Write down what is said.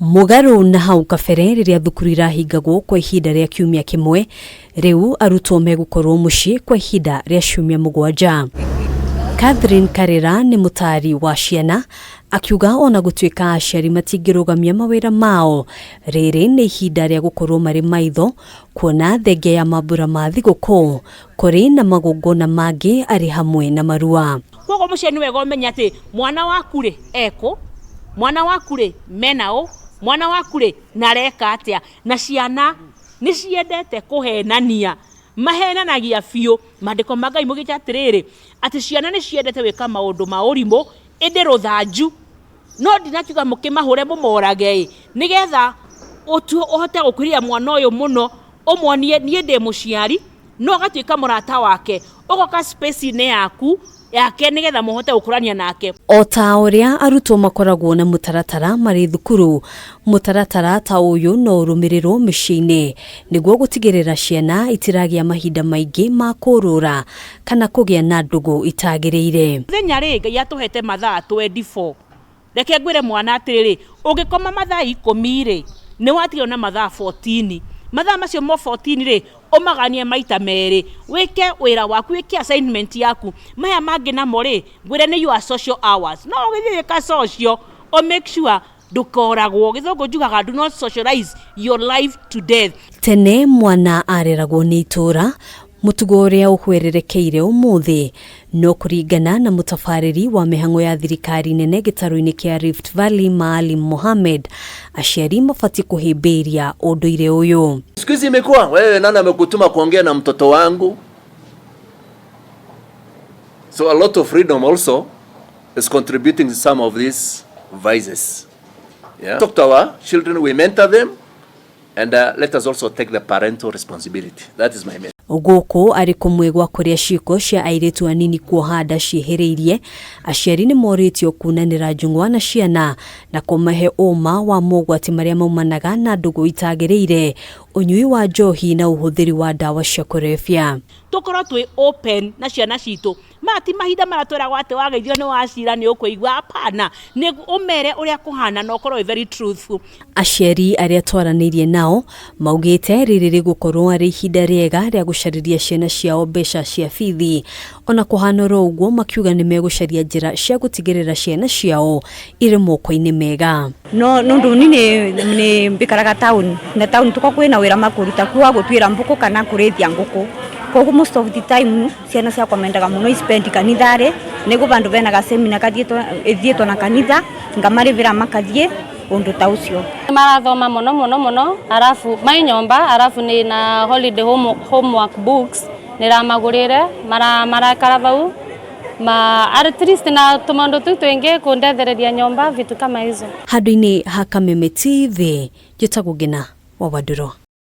Mũgarũ na hau kabere rĩrĩa thukuru irahingagwo kwa ihinda rĩa kiumia kĩmwe, rĩu arutwo megũkorwo mũciĩ kwa ihinda rĩa ciumia 7. Catherine Karĩra nĩ mũtaari wa ciana, akiuga ona gũtuĩka aciari matingĩrũgamia mawĩra mao, rĩrĩ nĩ ihinda rĩa gũkorwo marĩ maitho kuona thengia ya mambura ma thigũkũ kũrĩ na magongona mangĩ arĩ hamwe na marua. Koguo mũciari nĩ wega ũmenye atĩ mwana waku rĩ ekũ, mwana waku rĩ mena ũ, mwana waku rĩ na areka atĩa. Na ciana nĩ ciendete kũhenania, mahenanagia biũ. Maandĩko ma Ngai maugĩte atĩrĩrĩ, atĩ ciana nĩ ciendete gwĩka maũndũ ma ũrimũ, ĩndĩ rũthanju no ndinakiuga mũkĩmahũre mũmorage ĩ, nĩgetha ũhote gũkuhĩrĩria mwana ũyũ mũno, ũmuonie niĩ ndĩ mũciari, no ũgatuĩka mũrata wake, ũgoka space-inĩ yaku yake nĩgetha mũhote gũkũrania nake. O ta ũrĩa arutwo makoragwo na mũtaratara marĩ thukuru, mũtaratara ta ũyũ no ũrũmĩrĩrwo mĩciĩ-inĩ nĩguo gũtigĩrĩra ciana itiragĩa mahinda maingĩ ma kũũrũra kana kũgĩa na ndũgũ itagĩrĩire. Mũthenya rĩ, Ngai atũhete mathaa 24. Reke ngwĩre mwana atĩrĩrĩ, ũngĩkoma mathaa 10 rĩ, nĩ watigwo na mathaa 14. Mathaa macio mo 14 rĩ, ũmaganie maita merĩ, wĩke wĩra waku, wĩke assignment yaku. Maya mangĩ namo rĩ, ngwĩre nĩ your social hours. No ũgĩthiĩ gwĩka social, o make sure ndũkoragwo. Gĩthũngũ njugaga do not socialize your life to death. Tene mwana areragwo nĩ itũũra, mũtugo ũrĩa ũhwererekeire ũmũthĩ, no kũringana na mũtabarĩri wa mĩhang'o ya thirikari nene gĩtarũ-inĩ kĩa Rift Valley Maalim Mohamed, aciari mabatiĩ kũhĩmbĩria ũndũire ũyũ. Siku hizi imekuwa wewe, nani amekutuma kuongea na mtoto wangu? So a lot of freedom also is contributing to some of these vices. Yeah. Talk to our children, we mentor them, and let us also take the parental responsibility. That is my message. Gũkũ arĩ kũmwe gwa kũrĩa ciĩko cia airĩtu anini kuoha nda ciĩhĩrĩirie, aciari nĩ morĩtio kunanĩra njũng'wa na ciana na kũmahe ũma wa mogwati marĩa maumanaga na ndũgũ itagĩrĩire, ũnyui wa njohi na ũhũthĩri wa ndawa cia kũrebia. Tũkorwo twĩ open na ciana citũ. Maya ti mahinda marĩa twĩragwo atĩ wageithio nĩ wacira nĩ ũkũigua, hapana, nĩ ũmere ũrĩa kũhana na ũkorwo wĩ very truthful. Aciari arĩa twaranĩirie nao maugĩte rĩrĩ rĩgũkorwo arĩ ihinda rĩega rĩa gũcarĩria ciana ciao mbeca cia bithi. Ona kũhana oro ũguo, makiuga nĩ megũcaria njĩra cia gũtigĩrĩra ciana ciao irĩ moko-inĩ mega. No nundu ni ni mbikaraga town na town tuko kwina wira makuruta kuwa gutwira mbuku kana kurithia nguku, koguo most of the time ciana ciakwa mendaga muno ispend kanithari, niguo vandu benaga seminar kathietwo ithietwo na kanitha ngamarivira makathie undu ta ucio. Marathoma muno muno muno, arafu mai nyomba, arafu ni na holiday homework books niramagurire, marakara vau ma at least na tumaundu tu twingi kundethereria nyomba, vitu kama hizo. Handũ-inĩ ha Kameme TV, njĩtagwo Ngina wa Wandũrũ.